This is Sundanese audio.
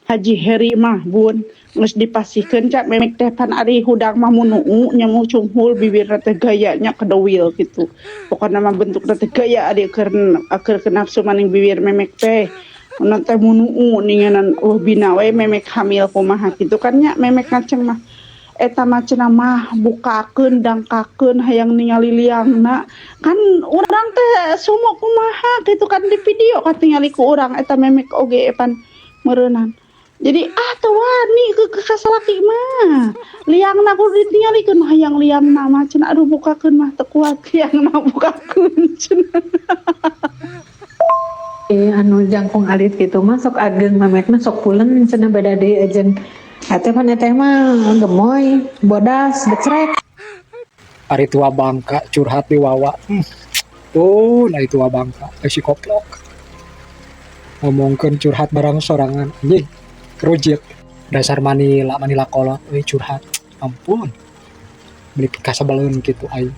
Haji Heri mah, Bun, geus dipasihkeun ca memek teh. Pan ari hudang mah munuu nya, cunghul bibirna teh, gayanya kedowil gitu. Pokokna mah bentukna teh gaya ari keur keur nafsu maning bibir memek teh. Mun teh munuu ninganan, oh, bina we memek hamil kumaha gitu kan nya. Memek ngaceng mah eta mah cenah mah bukakeun, dangkakeun, hayang ningali liangna. Kan urang teh sumo kumaha gitu kan, di video katingali ku urang eta memek oge pan meureunan. Jadi ah, teu wani ke ka salaki mah. Liangna kudu ditinggalikeun, hayang liangna mah cenah. Aduh, bukakeun mah, teu kuat liangna bukakeun cenah. Eh, anu jangkung alit gitu mah sok ageng memekna, sok pulen cenah, beda deui jeung eta pan teh mah gemoy, bodas, becrek. Ari tua bangka curhat di Wawa. Tuh, nah tua bangka, eh, si koplok. Ngomongkeun curhat barang sorangan, anjing. Kerujit. Dasar Manila, Manila kolot, euy curhat. Ampun. Beli kasabeleun gitu aing.